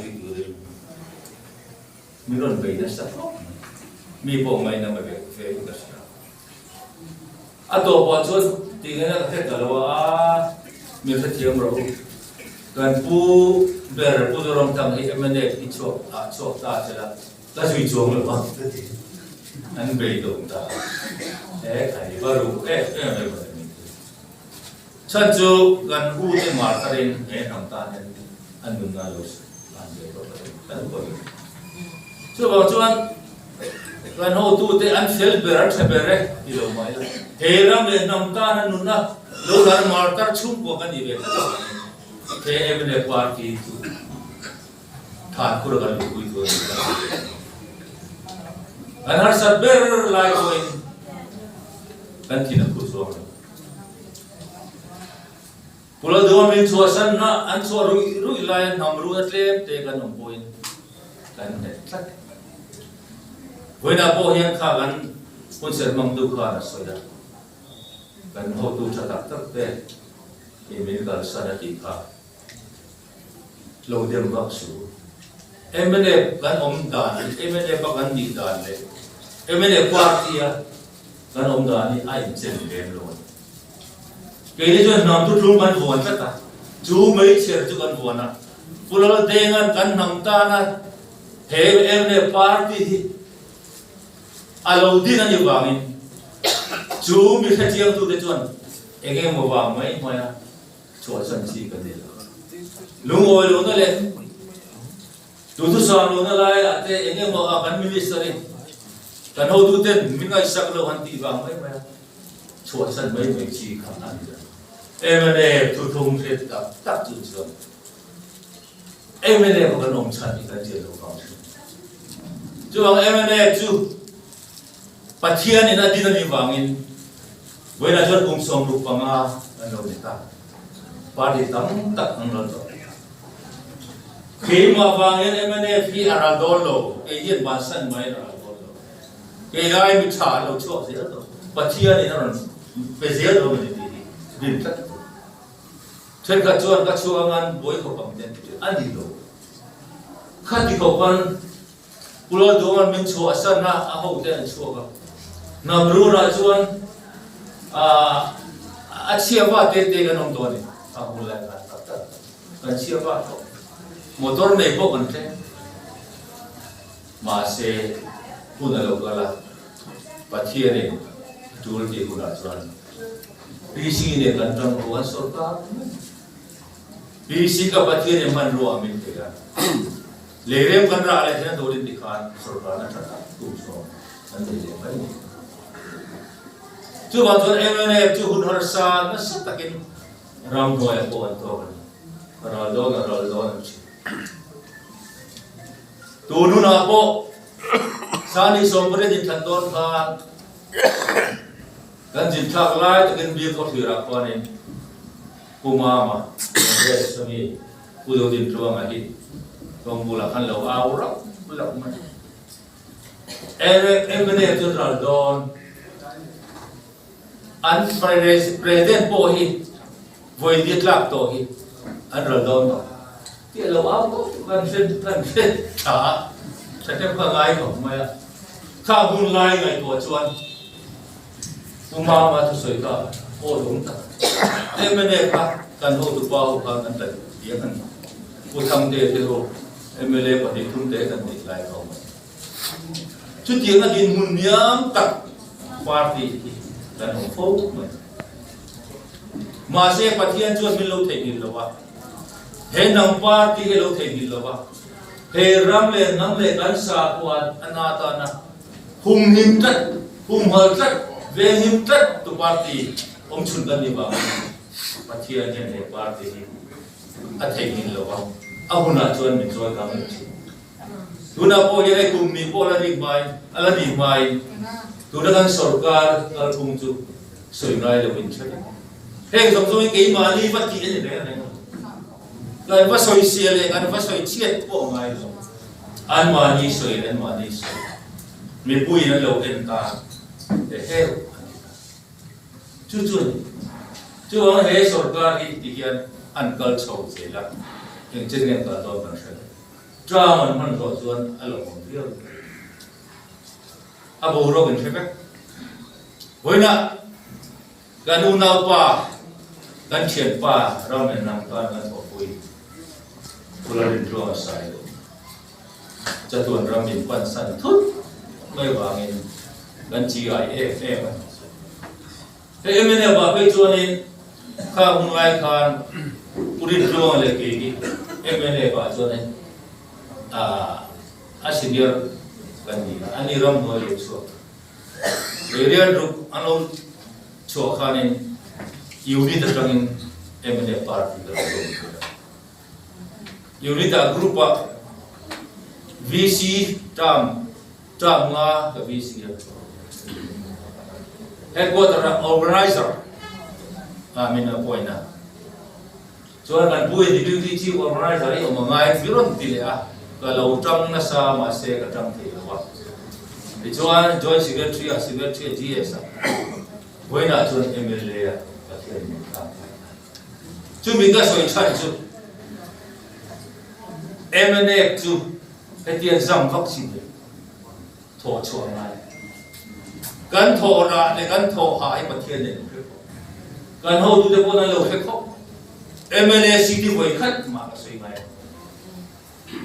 zui turin min rawn bei nasa khawp mai. Mi pawh ngaina mai ve ve in ka hria. A tawpah chuan tihngena ka hre ta lo a, min hrethiam rawh u. Kan pu ber Pu Zoramthang hi mnf hi chhuak ah chhuak ta che la, ka zui chuang lo ang ka ti. An beidawng ta a, he khai va ruh em em mai mawle min ti. Chhan chu kan u te mar tarin he hnam tan hian an nunna lo hlan ve tawh ka ti kan pawhin. Chuvang chuan kan hotute an fel ber an tha ber e ti lo mah ila he ram leh hnam tana nunna lo hlan mar tar chhungkua kan nih ve tlat avangin he mla party chu than khur a kan luhpui tur a ni kan ti ve a ni. Kan harsat ber lai pawhin kan thin a khur chuang lo. Pula duamin chhuahsan na an chhuah ruih ruih laia hnam runa tlem te kan awm pawhin kan nghet tlat. Vawiinah pawh hian kha kan hunserh hmangtu khan a sawi a, kan hotu tha tak tak te i min kalsan a tih kha lo dem vak su. Mnf kan awm dan, mnf a kan nih dan leh mnf party a kan awm dan hi a inchen lem lo a ni. Keini chuan hnam chu tlung kan vuan tlat a, chu meichher chu kan vuan a. Pu Laldenga'n kan hnam tana he mla party hi a lo din a nih vangin chu mi hrechiangtute chuan eng emaw vang mai mai a chhuahsan chi kan ni lo. Lungawi lohna leh duhthusam lohna laiah te eng emaw a kan minister in kan hotuten min ngaihsak lo han tih vang mai mai a chhuahsan mai mai chi kha a ni lo. Mla thuthung hre tak tak chu chuan mla kha kan awm chhan hi kan chian lo vang thin. Chuvang mla chu Pathianin a din a nih vangin vawiinah chuan kum 65 kan lo ni ta. Party tam tak an rawn tawh. Keimah vangin mnf hi a ral dawn lo, kei hian bansan mai a ral dawn lo. Kei lai mi tha an lo chhuak zel tawh. Pathianin a rawn pe zel dawn a ni tih hi rin tlat tur. Thenkhat chuan ka chhuang an buai khawp ang ten ti a ni lo. Khati khawp an Pu Lalduanga'n min chhuah san a, a hote an chhuak a. Hnam runah chuan a chhia va te te kan awm tawh a ni. A hun lai khan tak tak kan chhia va tawh. Motor nei pawh kan thleng. Mahse, hun a lo kal a, Pathianin a tul tih hunah chuan PC nen kan tang ho an sawrkar mai. PC ka Pathianin hmanrua min pe a. Leirem kan rah leh hian turin tikhan sawrkarna tha tak tum sawm kan nei leh mai ni. Chuvang chuan mnf chu hun harsa nasa takin ramhnuaiah pawh an tawk a ni. Ral dawn a ral dawn an thin. Tun hunah pawh Sani 18 inthlan dawn khan kan zinthlak lai takin biak khawthlirah khuanin Pu Mama, Congress ami Pu Zodintluanga hi tawng bulah khan lo au rauh rauh mai. Mna chu ral dawn. An president pawh hi vawi li tlak tawh hi an ral dawn tawh. Tih a lo au tawh kan hre kan hre tha a, thahnem kha ngai khawp mai a. Kha hun lai ngaihtuah chuan Pu Mama thusawi kha aw lawm tak a ni. Mna kha kan hotu pa ho khan an tla diak a ni. Pu Thangte te ho mla pahnih thum te kan neih lai kha awm a ni. Chutiang a dinhmun niam tak party hi kan awm fo mai. Mahse Pathian chuan min lo theihnghilh lo a, he hnam party hi a lo theihnghilh lo a, he ram leh hnam leh kan sakhua a na tana Humhim tlat, humhal tlat, venghim tlat tu party awm chhun kan nih vangin Pathian hian he party hi a theihnghilh lo a, a hunah chuan min chawi kang leh thin. Tunah pawh hian hei kum hnih pawh a la rik hmain, a la nih hmain tuna kan sorkar kalphung chu sawi ngai loin hre vek. Heng zawng zawng hi keimahni va tih a ni reng reng a, kan va sawi sia leh kan va sawi chhiat pawh a ngai lo. Anmahni sawi anmahni sawi mipuiin an lo en ta te heuh a ni ta. Chu chu a ni. Chuvang he sorkar hi ti hian an kal chho zel a, engchen nge an kal dawn kan hre lo. Term an hman zawh chuan a lawmawm viau in ka ring. A boruak in hre vek. Vawiinah kan unaupa, kan thianpa ram leh hnam tan kan thawhpui Pula Rintluanga Sailo chatuan ram in pansan thut mai vangin kan chi ai em em a ni. Hei mnf ah phei chuanin kha hun ngai khan Pu Rintluanga leh kei hi mnf ah chuanin a senior kan ni a, ani ramhnuai lo chhuak. Rian ruk an lo chhuah khanin unit atangin mnf party ka lo zawm thei a. Unit ah group ah VC term term nga ka VC a. Headquarter ah organizer ah min appoint a. Chuan kan pu in Deputy Chief Organizer hi awm a ngai mi rawn ti leh a, ka lo tang nasa mahse ka tang thei lo a. Tichuan Joint Secretary ah Secretary GS ah vawiinah chuan mla ah Pathian min tlang phai ta. Chumi ka sawi chhan chu mnf chu hetiang zam vak chin lo thawh chhuah a ngai. Kan thawh rah leh kan thawh hah hi Pathian nen lo hre khawp. Kan hotute pawh an lo hre khawp. Mla seat hi vawi khat mah ka sawi ngai lo.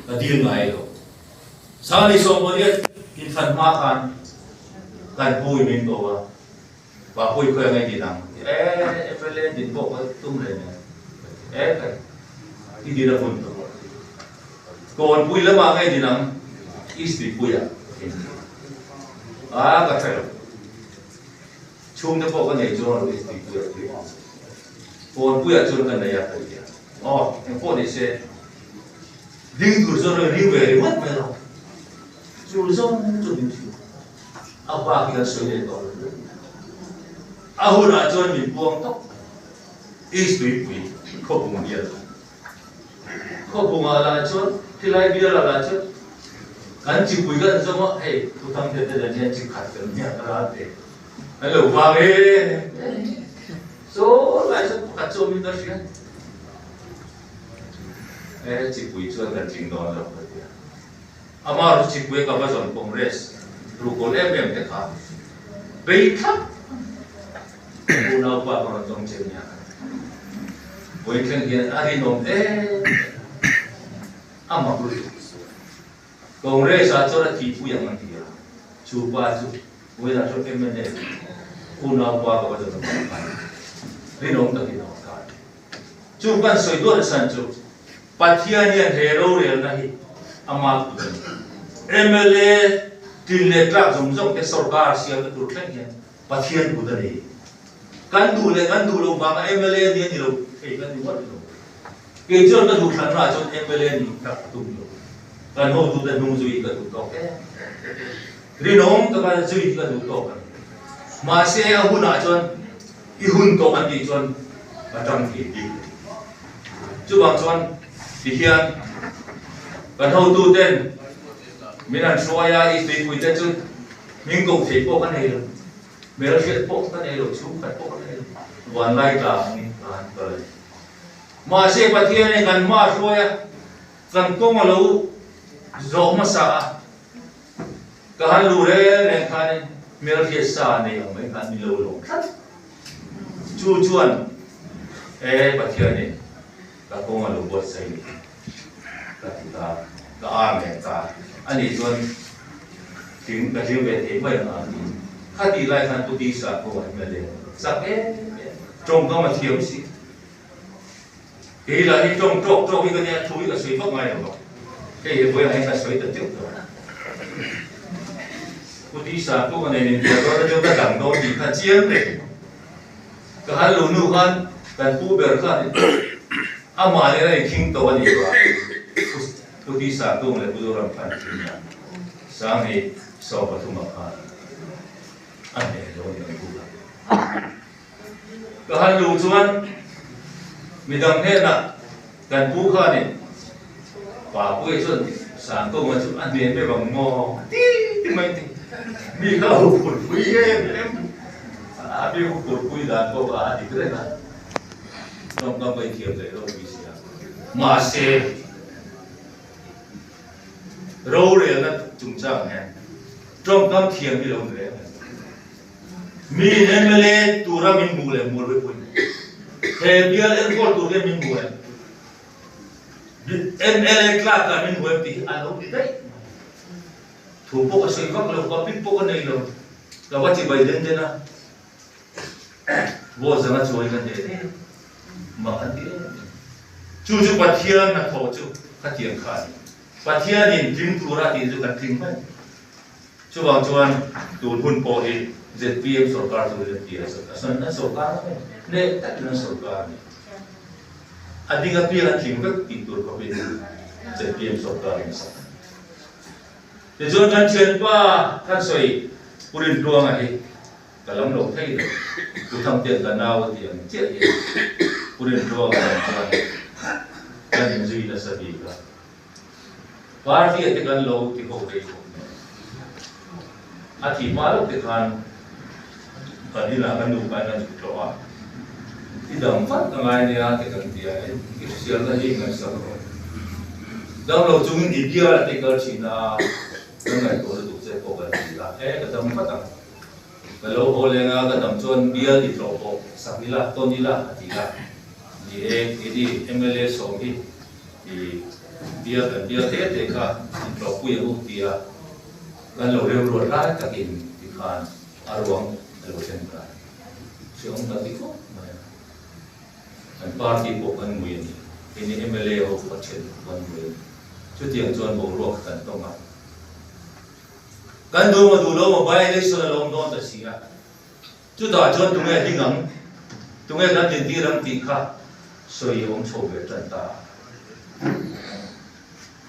Ka dil ngai lo. Sangni Sawmpariat inthlan hma khan kan pu in min ko a, Papuii khawi angai din ang? Ti e, mla din pawh ka tum leh nen. Ka ti e, ka ti din a hun tawh. Kawnpui lamah ngei din ang, East Tuipuiah ka in ti. A, ka hre lo. Chhungte pawh ka nei chuang lo East Tuipuiah tui. Kawnpuiah chuan ka nei a ka ti a. Aw, engpawh ni se, ding tur chuan ring ve ringawt mai lo. Chu zawng chu min hrilh. A bak hi kan sawi leh tawh lo hle. A hunah chuan min puang tawp. East Tuipui khawpung bial. Khawpungah lah chuan khilai bialah lah chuan kan chipui kan zawm a, hei Thuthang te te nen hian chi khat kan nia ka ral te an lo vang e. Saw lai chuan pakhat chu awmin ka hria. E chipui chuan kan tling dawn lo ka ti a. Amah ru chipui ka va zawn Congress rukawl em em te kha bei thlap unaupa ka rawn zawng che nia vawi thleng hian a rinawm em a mak lutuk Congress ah chuan a thihpui ang a ti a chu pa chu vawiinah chuan mnf unaupa ka va zawn ang khan rinawm takin a awm ta Chu kan sawi duat san chu Pathian hian he rorelna hi ama kut a ni. Mla tlin leh tlak zawng zawng te sorkar siamna tur thleng hian Pathian kut a ni. Kan duh leh kan duh loh vanga mla ni a ni lo thei kan ni ngawt lo. Kei chuan ka duh thlanna ah chuan mla nih tak ka tum lo. Kan hotute hnung zui ka duh tawk em. Rinawm taka zui hi ka duh tawk a ni. Mahse a hunah chuan I hun tawh an tih chuan ka tang thei bik lo. Chuvang chuan tihian kan hotuten min han hruai a, i tuipuite chu hming koh theih pawh ka nei lo, hmelhriat pawh ka nei lo, chhungkhat pawh ka nei lo, vanlai tla angin ka han kal a ni. Mahse Pathianin kan hma a hruai a, kan kawng a lo zawh hmasa a, Ka han lu reng reng khanin hmelhriat sa nei ang mai khan min lo lawm tlat. Chu chuan e Pathianin ka kawng a lo buatsaih ni ka ti ta, ka amen ta. Ani chuan tling ka tling ve thei mai ang a ti. Khatih lai khan Pu Tisa pawh a hmel em chak em em, tawngkam a thiam si. Kei lah hi tawng tawk tawk hi ka nia, thu hi ka sawi vak ngai lo va, hei he vawiah hian ka sawi ta teuh tawh. Pu Tisa pawh ka nei nen piah dawn aṭang ka dang dawn tih kha chiang reng. Ka han lo nu khan kan pu ber khan amah nen a inkhing tawh a nih vang Pu Tisa Tung leh Pu Zoram khan thing a Sangi 13 khan a hneh lo a ni kan pu kha. Ka han luh chuan midang hnenah kan pu khanin Papuia chuan Sangkawnga chu a hnen mai vang maw ti ti mai ti. Mi kha hu phurpui em em a mi hu phurpui dan pawh kha a dik reng a, tawngkam ka inthiam leh lo pui si a. Mahse. Rorelna chungchang hian tawngkam thiam hi lo ni reng a ni. Miin mla tura min hmuh leh hmuh lo pawhin he bial enkawl tur hian min hmu em? Mla tlakah min hmu em tih hi a lo ti daih mai. Thu pawh ka sawi vak lo, public pawh ka nei lo. Ka va chibai den den a, vote zanga chuai ka hneh em mak an ti em em. Chu chu Pathian hnathawh chu khatiang kha a ni. Pathianin tling tura tih chu kan tling mai. Chuvang chuan tun hun pawh hi zpm sorkar chu zpm a sorkar mai hneh takin an sorkar a ni. A ding apiang an tling vek tih tur khawpin zpm sorkar in a sak a ni. Tichuan kan thianpa kan sawi Pu Rintluanga hi ka lam lo thei lo. Pu Thangtea'n ka nau a ti ang chiah hi Pu Rintluanga nen chuan kan inzui nasa bik a. Party a te kan lo ti ho rei bawk nen. A thih hma loh te khan kan inah ka nu khan a zuk tlawh a, I dam vat a ngai nia te kan ti a, i hriselna hi ngaihsak rawh. Dam lo chungin i bial a te kal thin a, kan ngaihtuah lutuk che pawh kan ti a, e ka dam vat ang. Ka lo haw leng a, ka dam chuan bial i tlawh pawh sak ila, tawn ila a ti a. Ni e, keini mla sawm hi i bial kan bial te te kha intlawhpui ang u tia kan lo remruat lai takin tikhan a ruang a lo thlen ta a ni. Hreawm kan ti khawp mai a, kan party pawh kan ngui a ni, keini mla ho pawh thian pawh kan ngui a ni. Chutiang chuan boruak kan tawng a, kan duh maw duh lo maw by election a lo awm dawn ta si a. Chutah chuan tunge ding ang, tunge kan dintir ang tih kha sawi a awm chho ve tan ta a.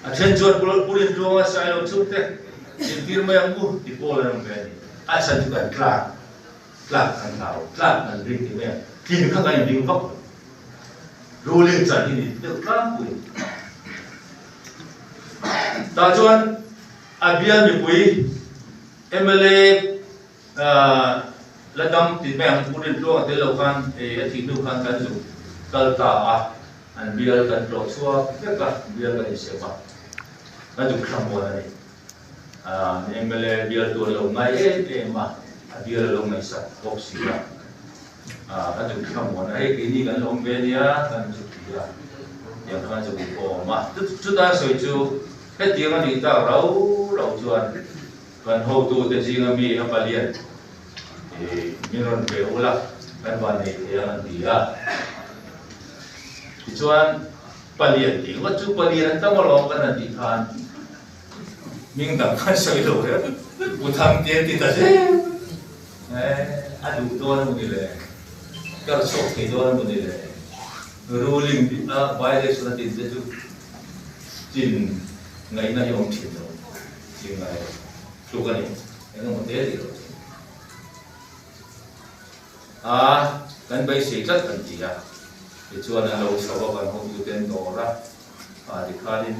A then chuan Pu Rintluanga Sailo chhungte dintir mai ang u ti pawl an awm ve a ni. A chhan chu kan tlak, tlak kan hlau, tlak kan ring ti mai a, tlin kha kan inring vak lo. Ruling chan hi ni deuh tlangpui. Tah chuan a bial mipui mla La dam tih mai ang, Pu Rintluanga tel lo khan ei a thih hnu khan kan zuk kal ta a, an bial kan tlawh chhuak vek a, bial kan insem a, kan zuk thlang muan a ni. Mla bial tu an lo ngai em em a, a bial a lo ngaihsak bawk si a, kan zuk thlang muan a, hei keini kan la awm ve nia kan zuk ti a, tiang khan zuk inkhawm a, chuta sawi chu hetiang a nih tak rau rau chuan Kan hotute zinga mi a palian i min rawn pe ula kan van nei thei ang an ti a. Tichuan palian tih ngawt chu palian an tam alawm kan han tih khan hming dang khan sawi lo reng Pu Thangte an ti ta zel a duh dawn a ni le kal chhuak thei dawn a ni le ruling a by election a tin te chu chin ngaihna hi awm thin lo. Thil ngai lo tluk a ni, eng emaw te tih loh chu. A, kan beisei tlat kan ti a, tichuan a lo chho a kan hotute an dawr a, ah tikhanin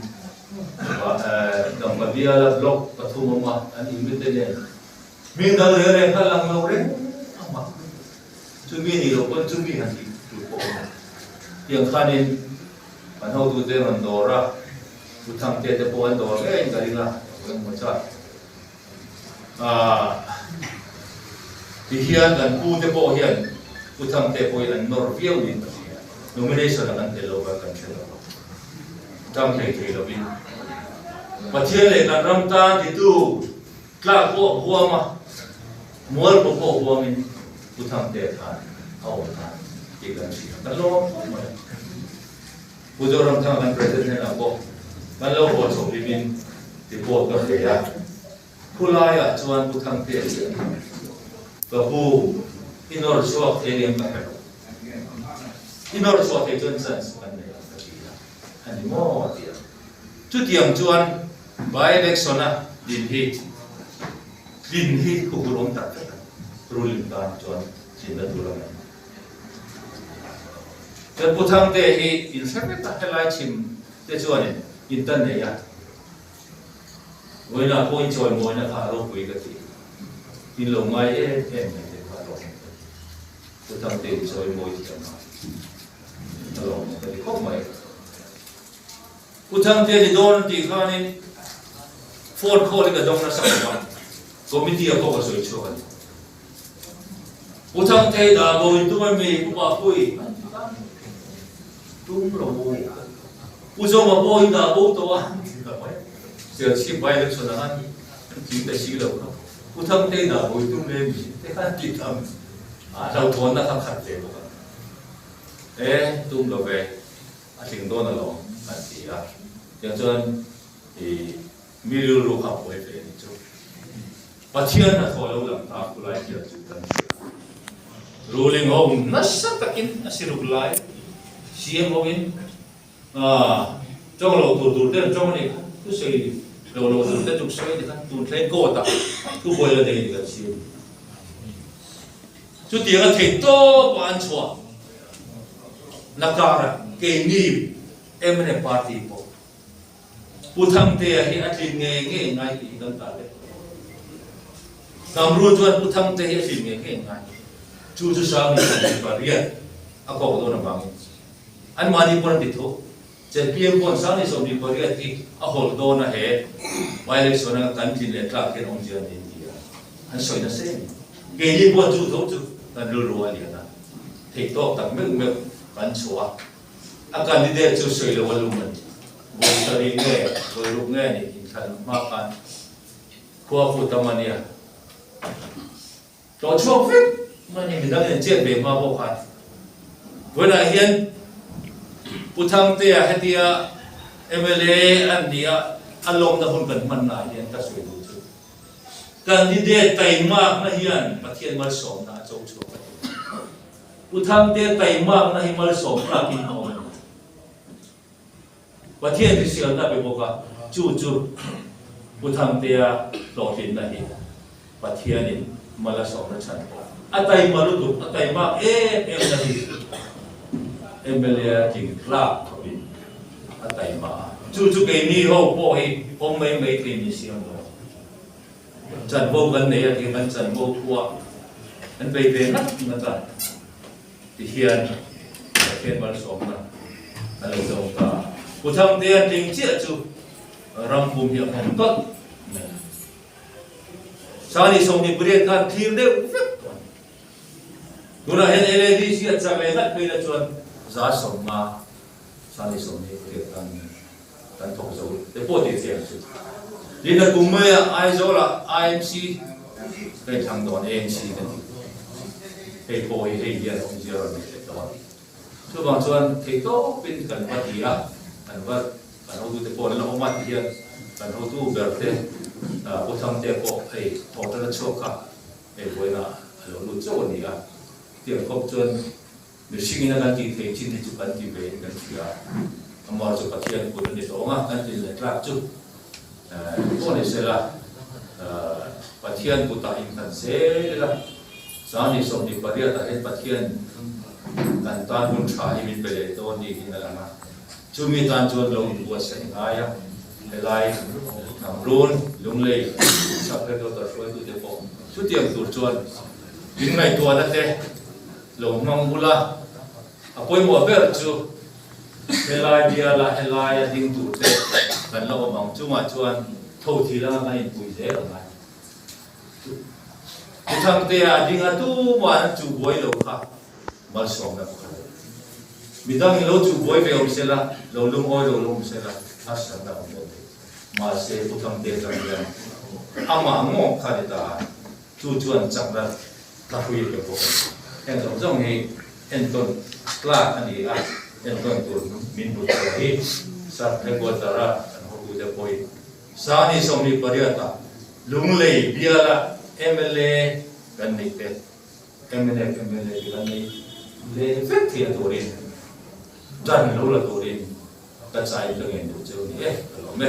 Dampa biala block pathum awm a, an inmite nen hming dang reng reng kha lang lo reng ang a, chumi nih loh pawn chumi han tih tur pawh a awm a, tiang khanin kan hotute rawn dawr a. Pu Thangte te pawh an dawr ngei in ka ring a, ka eng maw chat. Aah tihian kan pu te pawh hian Pu Thangte pawh hi an nawr viau niin ka hria. Nomination ah kan tel lo kha kan hre lo a, tang hlei thei lovin Pathian leh kan ram tan titu tlak pawh huam a, mualpho pawh huamin Pu Thangte khan a awm khan tih kan hria. Kan lawm khawp mai a. Pu Zoramthanga kan President hnenah pawh kan lo haw chho hlimin report ka pe a, khulaiah chuan Pu Thangtea hi an hmu. Ka pu, i nawr chhuak thei lem ka hre lo. I nawr chhuah thei chuan chance kan nei ang ka ti a, a ni maw a ti a. Chutiang chuan by-election a din hi tlin hi huphurh awm tak vek a, ruling tan chuan tlinna tur a ngaih. Kan Pu Thangte hi in hre vek a, helai chhim te chuanin in tan nei a, vawiinah pawh in chawimawina kha a ropui ka ti, in lo ngai em em mai te kha a lawm ka ti. Pu Thangte in chawimawi thiam a, a lawm ka ti khawp mai. Pu Thangte ni dawn tih khanin. Phone call hi ka dawng nasa khawp a, committee ah pawh ka sawi chhuak a ni. Pu Thangtei dah bo in tum a mi, Pu Mapui an ti ta tum lo. Pu Zawma pawh hi dah bo tawh a an ti ta mai. Serchhip by election ah khan an tling ta si lo kha. Pu Thangtei dah bo in tum le mi te khan an ti ta mi. A hlauhthawnna kha khat ve bawk a. E tum lo ve, a tling dawn alawm an ti a. Tiang chuan I mi rilru kha buai ve ni chu. Pathian hnathawh lo lang ta khulai hian chu kan hria. Ruling ho nasa takin a si ruk lai CM ho in tawng lo tur tur te an tawng a nih kha, thusawi lo lo tur te tuk sawi a nih kha, tun thleng court ah thubuai la nei a ni kan CM. Chutiang a thei tawp a an chhuah na karah keini mnf party pawh Pu Thangtea hi a tlin ngei ngei ngai tih hi kan ta vek. Kamrul chuan Pu Thangtea hi a tlin ngei ngei ngai. Chu chu Sangi 28 a kawk dawn avangin anmahni pawn an ti tho. ZPM pawn Sangi 28 hi a hawlh dawn a he by-election a kan tlin leh tlak hian awmzia an nei ti a an sawi nasa em. Keini pawn chu tho chu kan rilru a lian a, theihtawk tak meuh meuh kan chhuah a. A candidate chu sawi lo a lum a ni. Vawi sarih nge, vawi ruk nge ni inthlan hma khan khua fu tam a nia. Tlawh chhuak vek mai ni midang in chet ve hma pawh khan. Vawiinah hian Pu Thangtea hetia mla an ni a, a lawmna hun kan hmanna ah hian ka sawi duh chu candidate taimakna hian Pathian malsawmna a cho chhuak a ti. Pu Thangte taimakna hi malsawm tlakin a awm a ni. Pathian hriselna a pe bawk a, chu chu Pu Thangtea hlawhtlinna hi Pathianin mal a sawmna chhan pawh a taima lutuk, a taimak em em na hi mla tling tlak khawpin a taima a, chu chu keini ho pawh hi awm mai mai thei ni siam lo. Chanvo kan nei a tih kan chanvo phuah kan bei ve ngat ngat a ti hian Pathian malsawmna a lo dawng ta a. Pu Thangtea tling chiah chu ram pum hi a hawng tawlh mai a. Sani 28 khan thlir deuh vek tawh a ni. Tunah hian LADC a chak leh ngat phei la chuan 150 Sani 28 khan Kan thawk zo te pawh tih theih ang chu. Tin a kum maia Aizawlah IMC ka inthlang dawn ANC ka ti. Hei pawh hi hei hian awmzia rawn nei leh dawn. Chuvang chuan theihtawpin kan va ti a, kan va kan hotute pawh an la awm a ti hian kan hotu ber te Pu Thangte pawh hei hotel a chhuak kha hei vawiinah a lo lut chauh a ni a. Tiang khawp chuan Mihringin a kan tih theih chin hi chu kan ti ve in kan hria. Amah chu Pathian kut a ni tawh ang a, kan ti leh tlak chu pawh ni sela, Pathian kutah inkhat zel ila, Sani 28 ah hian Pathian kan tan hun tha hi min pe leh dawn niin a lang a. Chumi tan chuan lo inbuatsaih ngai a, helai Hnamrun, Lunglei, Sub-Headquarter hruaitute pawh chutiang tur chuan min ngaihtuahna te, Lo hmang bula a pawimawh ber chu helai biala helai a ding tur te kan la awm ang chungah chuan tho thi langa kan inpui zel ang ai. Pu Thangtea a ding a tumah an chuh buai lo kha malsawmna pakhat a ni. Midang in lo chuh buai ve awm sela, lo lungawi lo lo awm sela harsatna awm lo thei. Mahse Pu Thangtea chang hian amah ngawk kha ni ta a. Chu chuan chakna ka hrui a pe bawk a ni. Heng zawng zawng hi entawn tlak a ni a, entawn tur min hmu chhuah hi Sub Headquarter-a kan hotute pawhin Sani 28 ah Lunglei biala mla kan neih te, mnf mla te kan nei leh vek thei a turin dan lo la turin ka chai ka ngen duh cheu ni e, ka lawm e.